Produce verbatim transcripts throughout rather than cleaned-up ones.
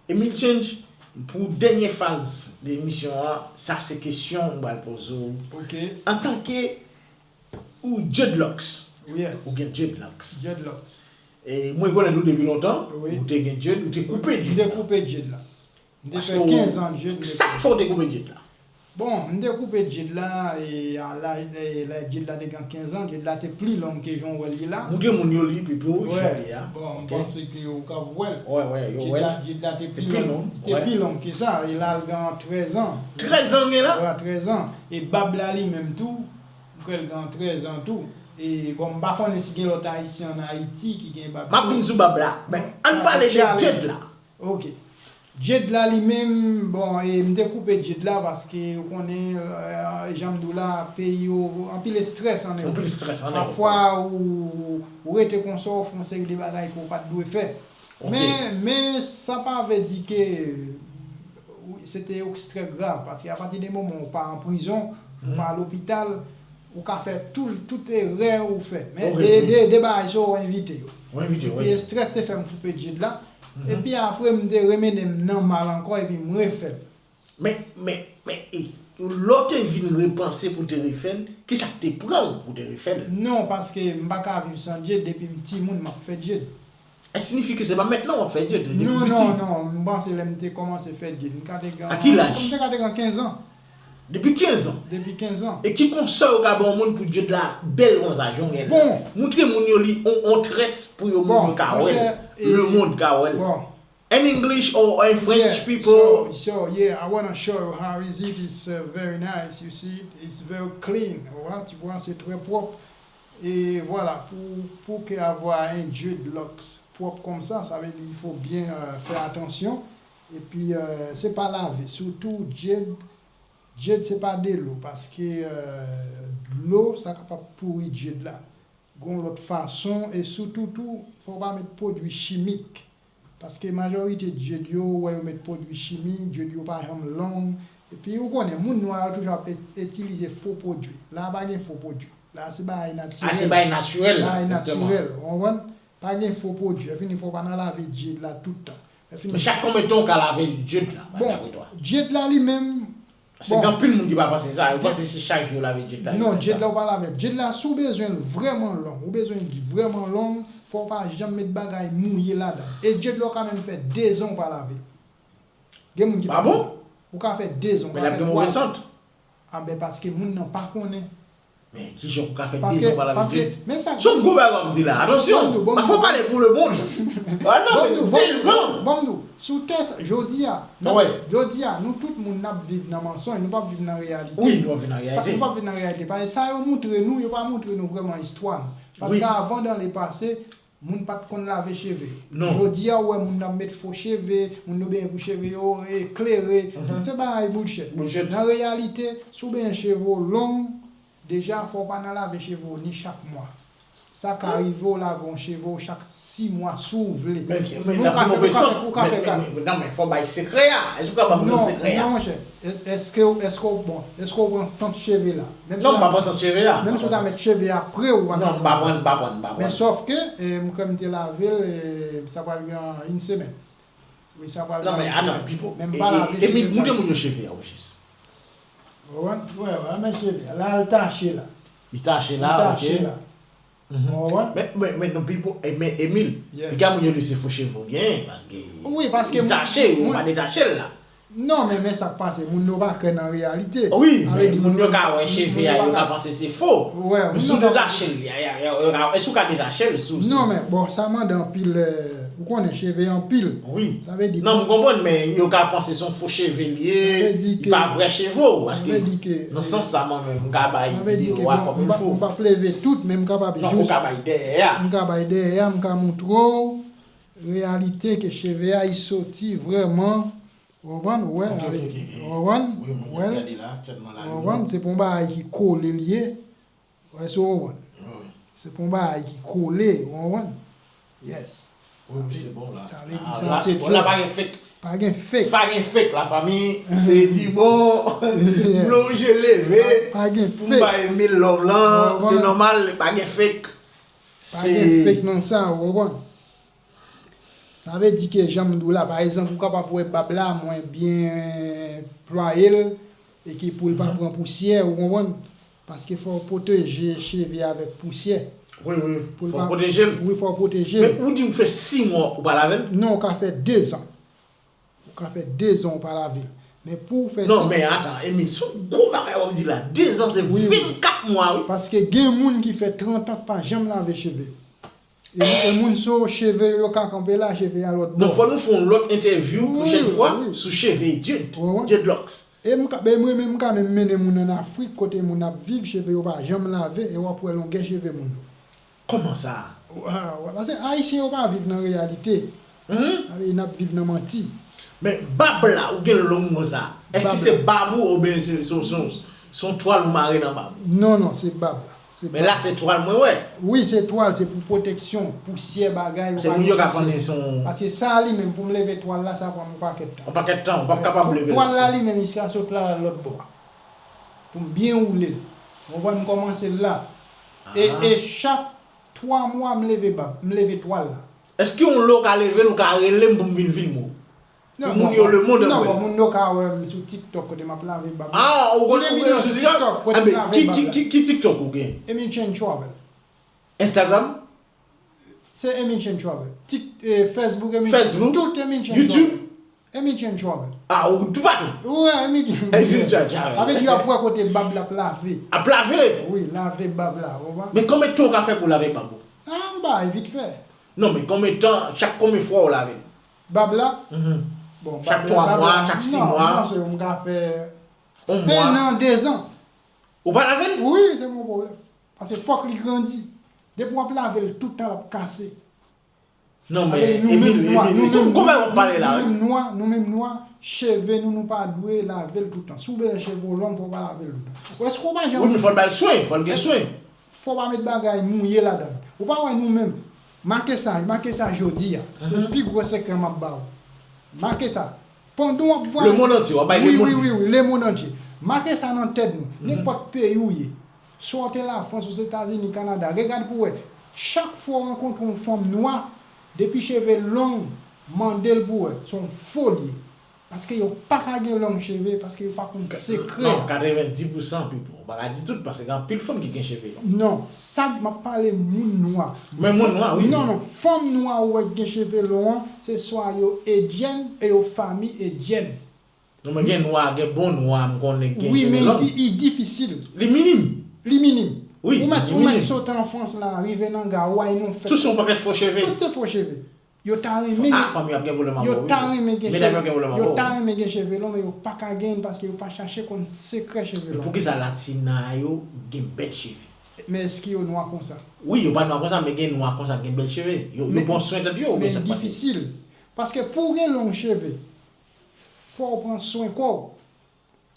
Emil Change, pou dènye faz de emisyon an, sa se kesyon m pral poze w. Ok. Antanke ou dreadlocks, yes, ou gen dreadlocks. Dreadlocks. E mwen konnen ou depi lontan, wi, ou te gen dread, ou te koupe dread la. M te koupe dread la. M te fè kenz an dread. Sa k fè w te koupe dread la? Bon, m te koupe dread la, e a laj, e lè dread la te gen kenz an, dread la te pli long ke jan w wè l ye la. Montre moun yo li, Pipo, jan l ye a. Bon, m panse ke ou ka wè l. Wè, wè, yo wè l. Dread la te pli long. Li te pli long ke sa, e la l gen trèz an. Trèz an gen la? Wè, trèz an. E bab la li menm tou, m kwè l gen trèz an tou. E bon, m pa konnen si gen lòt Ayisyen ann Ayiti ki gen bab sa. M ap vin sou bab la. Men, ann pale de dread la. Ok. Dread la li menm, bon, e m te koupe dread la paske ou konnen, e, jan m di w la, peyi yo, anpil estrès ann Ewòp. Anpil estrès ann Ewòp. Pafwa ou, ou rete konsa, ou fè yon seri de bagay ke w pa t dwe fè. Ok. Men, men sa pa vle di ke, wi, se te estrès grav, paske apati de moman ou pa an prizon, ou pa lopital, ou ka fè tout, tout erè ou fè. Men de, de, de bagay sa yo, ou envite yo. Ou envite yo, wi. Epi estrès te fè m koupe dread la. Epi apre, m te remennen m nan mal ankò, epi m refè l. Men, men, men, e, lè w te vin repanse pou w te refè l, kisa k te pran w pou w te refè l? Non, paske m pa ka viv san dread, depi m timoun, m ap fè dread. E siyifi ke se pa mentnan w ap fè dread, depi w piti? Non, non, non, m panse lè m te kòmanse fè dread, m ka te gen, a ki laj? M te ka te gen kenz an. Depi kenz an? Depi kenz an. E ki konsèy ou ka ba yon moun pou dread la bèl konsa, jan w gen la? Bon. Montre moun yo li on, on très pou yo, moun yo ka wè l. Lemonn ka wè l. Bon. In English or in French, people? So, so, yeah, I wanna show you how is it. It's, uh, very nice, you see it? It's very clean, alright? Tu vois, c'est très propre. E vwala, pou, pou ke avoir un dreadlocks pwòp konsa, sa vle di il faut bien, euh, fè atansyon. Epi, euh, se pa lave, sitou dread, dread se pa dlo, paske, euh, dlo, sa kapab pouri dread la. Gon lòt fason, e sitou tou, fò w pa met pwodui chimik. Paske majorite dread yo, ou wè yo met pwodui chimik, dread yo pa janm long. Epi ou konnen, moun nwa yo toujou ap et-, itilize fo pwodui. La a pa gen fo pwodui. La a se bagay natirèl. A, se bagay natirèl, egzakteman. Bagay natirèl, ou konprann? Pa gen fo pwodui. Lè fini fò w pa nan lave dread la tout tan. Lè fini. Men chak konbyen tan w ka lave dread la, dapre twa? Bon, dread la li menm, paske gen anpil moun ki pa panse sa, yo panse se chak jou yo lave dread la. Non, dread la ou pa lave. Dread la, si w bezwen l vrèman long, ou bezwen li vrèman long, fò w pa janm met bagay mouye ladan. E dread la ou ka menm fè dezan ou pa lave l. Gen moun ki pa konn sa. Ou ka fè dezan, ou ka fè twa zan. Anben, paske moun nan pa konnen. Men kijan ou ka fè dezan ou pa lave dread? Se yon gwo bagay w ap di la. Atansyon, pa fò pale pou lemonn. Ah non, men dezan. Bon, m di w, sou tè sa, jodi a, jodi a, nou tout moun n ap viv nan mansonj, nou p ap viv nan reyalite. Wi, nou ap viv nan reyalite. Nou p ap viv nan reyalite. Paske sa yo montre nou, yo pa montre nou vrèman istwa nou. Paske avan, dans le passé, moun pa t konn lave cheve yo. Non. Jodi a, ou wè moun ap met fo cheve, moun yo benyen pou cheve yo eklere. Tout se bagay bullshit. Nan reyalite, si w benyen cheve w long, deja, fò w pa nan lave cheve w ni chak mwa. Sa ka rive w lave yon cheve w chak sis mwa si w vle. Men, men, men, ou ka fè, ou ka fè, ou ka fè kal. Men, men, non, men fò w bay sekrè a. Èske ou ka ban moun nan sekrè a? Non, non, monchè. Èske, èske w, bon, èske w pran sant cheve la? Non, m pa pran sant cheve a. Menm si w ta met cheve a pre, ou pa ka pran sa. Non, m pa pran, m pa pran, m pa pran. Men sòf ke, e, m kwè m te lave l, e, sa pral gen yon semèn. Wi, sa pral gen yon semèn. Non, men atan, Pipo. Men m pa lave cheve. Emil, montre moun yo cheve a, ojis. Ou konprann? Wè, wè, men cheve a. La, l tache la. Li tache la, ok. Li tache la. Ou konprann? Men, men, men, non, Pipo, e, men, Emil, piga moun yo di se fo cheve w genyen, paske li tache, ou pa detache l la. Non, men, men sa k pase, moun yo pa kwè nan reyalite. Wi, men moun yo ka wè cheve a, yo ka panse se fo. Men si w detache l, èske w ka detache l sou? Non, men, bon, sa mande anpil, e, ou konnen cheve anpil. Wi. Sa vle di. Non, m konprann, men yo ka panse se yon fo cheve l ye, li pa vrè cheve w, paske nan sans sa, mwen menm, m ka bay videyo a kòm il fo. M p ap leve tout, men m kapab jis. Non, ou ka bay dèyè a. M ka bay dèyè a, m ka montre w reyalite ke cheve a, li soti vrèman, ou konprann, ou wè, ou konprann, ou wè, ou konprann, se pa yon bagay ki kole l ye. Wè, si w konprann. Wi. Se pa yon bagay ki kole, ou konprann? Yes. Wi, wi, se bon la. Sa vle di sa se trè. La, pa gen fake. Pa gen fake. Pa gen fake, lafanmi. Se di bon, lonje leve. Pa gen fake. Pou m bay Emil love lan, se nòmal, pa gen fake. Pa gen fake nan sa, ou konprann? Sa vle di ke jan m di w la, pa egzanp, ou kapab wè bab la, mwen byen plwaye l, e ki pou l pa pran pousyè, ou konprann? Paske fò w pwoteje cheve avèk pousyè. Wi, wi. Pou l pa pwoteje l. Wi, fò w pwoteje l. Men ou di ou fè sis mwa ou pa lave l? Non, ou ka fè dezan. Ou ka fè dezan ou pa lave l. Men pou w fè... Non, men atan, Emile, se yon gwo bagay w ap di la. Dezan se vennkat mwa, wi. Paske gen moun ki fè trant an k pa janm lave cheve yo. E, e moun sa yo, cheve yo ka kanpe la, cheve a lòt bò. Non, fò nou fè yon lòt entèvyou pwochèn fwa sou cheve, dread, dreadlocks. E m ka, e mwen menm m ka menm mennen moun ann Afrik, kote moun ap viv, cheve yo pa janm lave, e w ap wè longè cheve moun yo. Kòman sa? Paske Ayisyen yo pa viv nan reyalite. N ap viv nan manti. Men bab la, ou gen long konsa. Èske se bab ou oubyen se, se, se, se yon twal ou mare nan bab ou? Non, non, se bab la. Men la se twal mwen wè. Wi, se twal, se pou pwoteksyon, pousyè, bagay. Se moun yo ka konnen se yon... Paske sa li menm, pou m leve twal la, sa pran m yon pakèt tan. Yon pakèt tan, ou p ap kapab leve l. Twal la li menm, li ka sot la lòt bò. Pou m byen woule l. Ou konprann, m kòmanse l la. E, e chak twa mwa, m leve bab, m leve twal la. Èske yon lè w ka leve l, ou ka rele m pou m vin filme w? Pou moun yo, lemonn ap wè. Non, bon, moun yo ka wè m sou TikTok kote m ap lave bab la. Ah, ou gen, ou gen sou TikTok? Kote m lave bab la. Ki, ki, ki TikTok ou gen? Emile Chen Travel. Instagram? Se Emile Chen Travel. Tik, eh, Facebook, Emile Chen. Facebook? Tout Emile Chen Travel. YouTube? Emile Chen Travel. Ah, ou toupatou? Wi, Emile Chen Travel. Sa vle di yo ap wè kote bab la ap lave. Ap lave? Wi, lave bab la, ou konprann? Men konbyen tan w ka fè pou lave bab ou? Ah, yon bagay vit fè. Non, men konbyen tan, chak konbyen fwa w lave l? Bab la? Bon, chak twa mwa, chak sis mwa? Non, non, se m ka fè yon mwa, en an, dezan. Ou pa lave l? Wi, se pa yon pwoblèm. Paske fòk li grandi. Depi w ap lave l tout tan, l ap kase. Non, men Emile, Emile, se yon gwo bagay w ap pale la, wi. Nou menm nwa, nou menm nwa, cheve nou, nou pa dwe lave l tout tan. Si w bezwen cheve w long, fò w pa lave l tout tan. Ou, èske w pa janm... Wi, men fò l bay swen, fò l gen swen. Fò w pa met bagay mouye ladan l. Ou pa wè nou menm, make sa, make sa jodi a. Se pi gwo sekrè m ap ba w. Make sa. Pandan w ap vwayaje... Lemonn antye, w ap bay lemonn. Wi, wi, wi, wi, lemonn antye. Make sa nan tèt nou. Nenpòt peyi w ye. Swa w te Lafrans, Ozetazini, Kanada, regade pou w wè. Chak fwa w rankontre yon fanm nwa, depi cheve long, mande l pou w wè. Se yon fo l ye. Paske yo pa ka gen long cheve, paske yo pa konn sekrè a. Non, katrevendis pousan, pipo. Ou pa ka di tout, paske gen anpil fanm ki gen cheve long. Non, sa m ap pale moun nwa. Men moun nwa, wi. Non, non, fanm nwa ou wè ki gen cheve long an, se swa yo Edyèn, e yo fanmi Edyèn. Non, men gen nwa, gen bon nwa, m konnen gen cheve long. Wi, men li, li difisil. Li minim. Li minim. Wi, li minim. Ou mèt, ou mèt sot an Frans la, rive nan Gaway, nan fèt. Tout se yon pakèt fo cheve. Tout se fo cheve. Yo ta renmen gen, ah, fanm yo ap gen pwoblèm ankò, wi. Yo ta renmen gen cheve, yo ta renmen gen cheve long, men yo pa ka genyen l paske yo pa chache konn sekrè cheve long. Men poukisa latina yo gen bèl cheve? Men èske yo nwa konsa? Wi, yo pa nwa konsa, men gen nwa konsa ki gen bèl cheve. Yo, yo pran swen tèt yo, men sa k pase? Men difisil. Paske pou w gen long cheve, fò w pran swen kò w.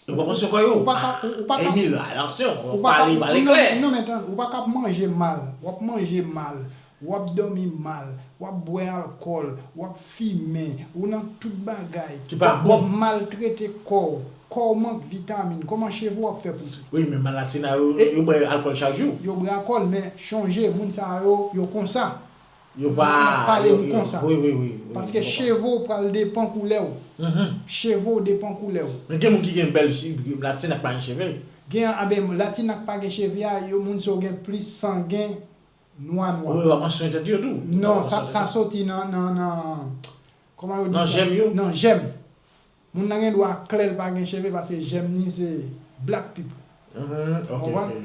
Ou pa pran swen kò yo? Ou pa ka, ou, ou pa ka, Emile, atansyon, ou pa ka, pale, pale klè. Non, non, men tann, ou pa ka ap manje mal, w ap manje mal, w ap dòmi mal, w ap bwè alkòl, w ap fimen, ou nan tout bagay. Ki pa bon. W ap maltrete kò w, kò w mank vitamin, kòman cheve w ap fè pouse? Wi, men latina yo, yo bwè alkòl chak jou. Yo bwè alkòl, men chonje, moun sa yo, yo konsa. Yo pa, m ap pale nou konsa. Wi, wi, wi, wi. Paske cheve w pral depann koulè w. Cheve w depann koulè w. Men gen moun ki gen bèl, latina k pa gen cheve. Gen, a ben, latina k pa gen cheve a, yo, moun sa yo gen plis sangen nwa nwa. Wi, yo ap pran swen tèt yo tou. Non, sa, sa soti nan, nan, nan, kòman yo di sa? Nan jèm yo? Nan jèm. Moun nan gen dwa klè l pa gen cheve paske jèm ni se black people. Ou konprann?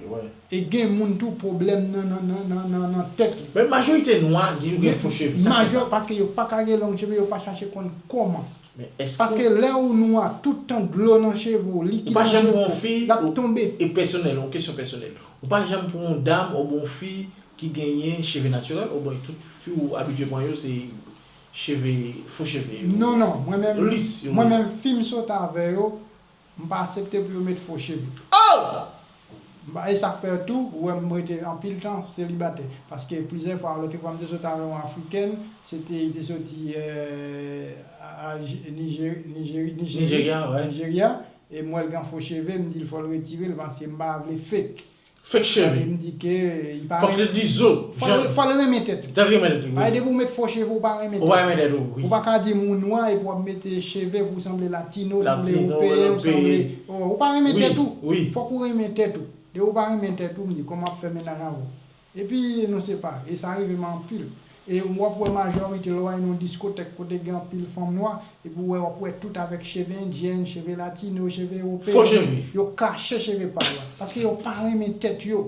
E gen moun tou pwoblèm nan, nan, nan, nan, nan, nan tèt li. Men majorite nwa gen, yo gen fo cheve. Sa k fè sa? Majò, paske yo pa ka gen long cheve, yo pa chache konn kòman. Paske lè ou nwa, tout tan dlo nan cheve w, likid nan cheve w, l ap tonbe. E pèsonèl, yon kesyon pèsonèl. Ou pa janm pran yon dam oubyen yon fi ki genyen cheve natirèl, oubyen tout fi ou abitye pran yo se cheve, fo cheve yo. Non, non, mwen menm, lis yo, mwen menm, fi m sot avè yo, m pa aksepte pou yo met fo cheve. Oh! M pa, e sa k fè tou, ou wè m rete anpil tan selibatè. Paske plizyè fwa, lòt fwa m te sot avè yon afrikèn, se te, li te soti, eh, Alje-, Nijeri-, Nijeri-, Nijerya, Nijerya, e m wè l gen fo cheve, m di l fò l retire l paske m pa vle fake. Fake cheve. M di ke li pa Fòk li di zo. Fò l renmen tèt li. Fò l renmen tèt li, wi. Depi w met fo cheve, ou pa renmen tèt ou. Ou pa renmen tèt ou, wi. Ou pa ka di moun nwa epi w ap mete cheve pou w sanble latino, sanble ewopeyen, ou sanble. Ou pa renmen tèt ou. Fòk ou renmen tèt ou. Depi w pa renmen tèt ou, m di, kòman ap fè mennaj avè w? Epi, nou se pa. E sa rive m anpil. E w ap wè majorite lè w al nan yon diskotèk kote gen anpil fanm nwa, epi w wè, w ap wè tout avèk cheve endyèn, cheve latino, cheve ewopeyen. Fo cheve. Yo kache cheve pa yo a. Paske yo pa renmen tèt yo.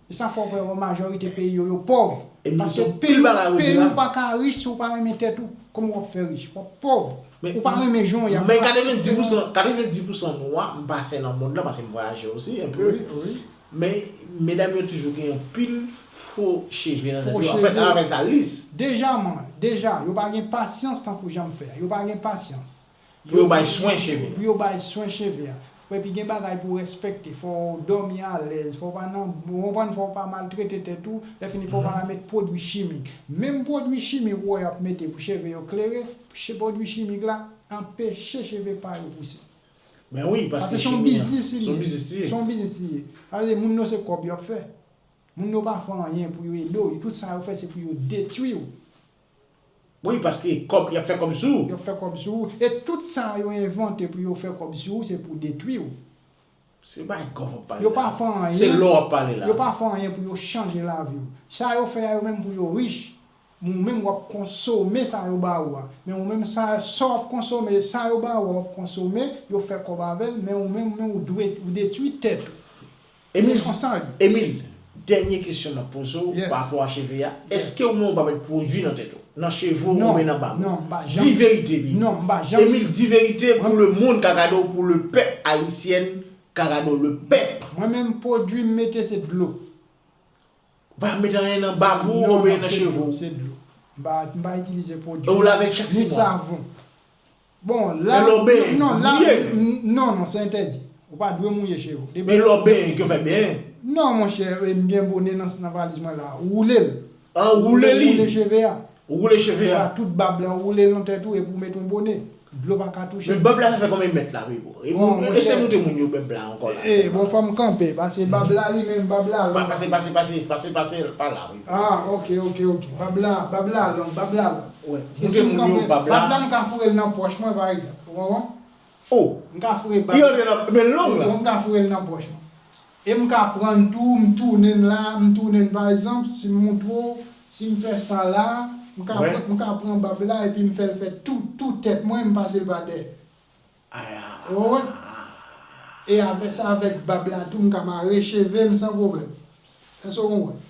E sa fè w wè majorite peyi yo, yo pòv. Paske peyi, peyi ou pa ka rich si w pa renmen tèt ou. Kòman w ap fè rich? W ap pòv. Ou pa renmen jan w ye a. Men katrevendis pousan, katrevendis pousan nwa, m pase nan mond lan, paske m vwayaje osi, enpe. Wi, wi. Men, medam yo toujou gen anpil fo cheve nan tèt yo. Anfèt, apre sa, lis. Deja, man, deja, yo pa gen pasyans tankou jan m fè a. Yo pa gen pasyans. Pou yo bay swen cheve. Pou yo bay swen cheve a. Epi gen bagay pou w respekte. Fò w dòmi alèz. Fò w pa nan, ou konprann, fò w pa maltrete tèt ou. Lè fini, fò w pa nan met pwodui chimik. Menm pwodui chimik ou wè y ap mete pou cheve yo klere, pwodui chimik la anpeche cheve pa yo pouse. Men wi, paske se yon biznis li ye. Se yon biznis li ye. Sa vle di moun yo se kòb y ap fè. Moun yo pa fè anyen pou yo ede w. Tout sa yo fè se pou yo detwi w. Wi, paske kòb, y ap fè kòb sou ou. Y ap fè kòb sou ou. E tout sa yo envante pou yo fè kòb sou ou, se pou detwi w. Se bay kòb w ap pale la. Yo pa fè anyen. Se lò w ap pale la. Yo pa fè anyen pou yo chanje lavi w. Sa yo fè a, yo menm pou yo rich. Ou menm w ap konsome sa yo ba ou a. Men ou menm sa, sa w ap konsome, sa yo ba ou a, w ap konsome, yo fè kòb avè l, men ou menm, ou menm ou dwe, ou detwi tèt ou. Emil, Emil, dènye kesyon m ap poze w pa rapò a cheve a. Èske ou menm ou pa met pwodui nan tèt ou, nan cheve w oubyen nan bab ou? Non, m pa janm. Di verite, Emil. Non, m pa janm. Emil, di verite pou le moun ka gade w, pou le pèp ayisyèn ka gade w, le pèp. Mwen menm, pwodui m mete se dlo. Ou pa met anyen nan bab ou oubyen nan cheve w? Non, non, se dlo, se dlo. M pa, m pa itilize pwodui. E ou lave l chak sis mwa? Ni savon. Bon, la, men lè w benyen, non, la, mouye. N-, non, non, se entèdi. Ou pa dwe mouye cheve w. Men lè w benyen, ke w fè benyen? Non, monchè, e, m gen bone nan, nan valiz mwen la. Woule l. An, woule li. Woule cheve a. Ou woule cheve a. Tout bab la, ou woule l nan tèt ou epi ou met yon bone. Dlo pa ka touche l. Men bab la, sa fè konbyen mèt la, Pipo? E se montre moun yo bab la ankò la. E, bon, fò m kanpe, paske bab la, li menm, bab la long. Pase, pase, pase, pase, pase pa la, Pipo. Ah, ok, ok, ok. Bab la, bab la long, bab la long. Montre moun yo bab la. Bab la, m ka foure l nan pòch mwen, pa egzanp. Ou konprann? Oh! M ka foure bab la. Li antre nan, men l long la. M ka foure l nan pòch mwen. E m ka pran l tou, m tounen l la, m tounen l, pa egzanp, si m montre w, si m fè sa la, m ka pran, m ka pran bab la epi m fè l fè tou, tou tèt mwen, m pase l pa dèyè. Ou konprann? E avè sa, avèk bab la tou, m ka mare cheve m san pwoblèm. Èske w konprann?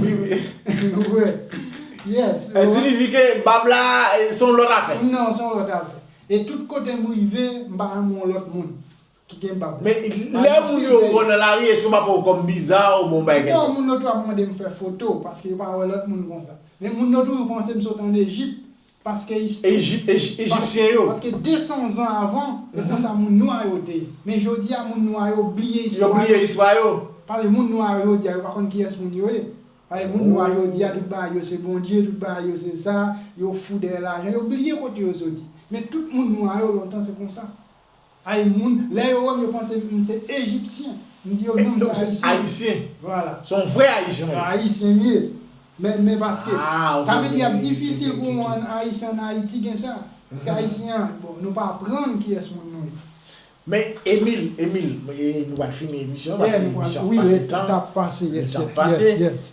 Wi, wi. Wi. Yes. Sa siyifi ke bab la, e, se yon lòt afè. Non, se yon lòt afè. E tout kote m rive, m pa renmen yon lòt moun ki gen bab la. Men lè moun yo wè w nan lari, èske yo pa pran w kòm biza oubyen yon bagay kèlkonk? Non, moun yo tou ap mande m fè foto, paske yo pa wè lòt moun konsa. Men moun yo toujou panse m sot ann Ejip, paske istwa. Ejip-, Ejip-, Ejipsyen yo. Paske de san zan avan, e konsa moun nwa yo te ye. Men jodi a, moun nwa yo bliye istwa yo. Yo bliye istwa yo. Paske moun nwa yo jodi a, yo pa konn kiyès moun yo ye. Paske moun nwa yo jodi a, tout bagay yo se Bondye, tout bagay yo se sa, yo fou dèyè lajan, yo bliye kote yo soti. Men tout moun nwa yo lontan se konsa. Ay moun, lè yo wè m, yo panse m se Ejipsyen. M di yo non, m se Ayisyen. Ayisyen. Vwala. Se yon vrè Ayisyen, wi. Ayisyen m ye. Men, men paske, sa vle di ap difisil pou yon Ayisyen ann Ayiti gen sa. Paske Ayisyen an, bon, nou pa aprann kiyès moun nou ye. Men, Emil, Emil, e nou pral fini emisyon an, paske emisyon an pase tan. Wi, tan ap pase, yes, yes, yes.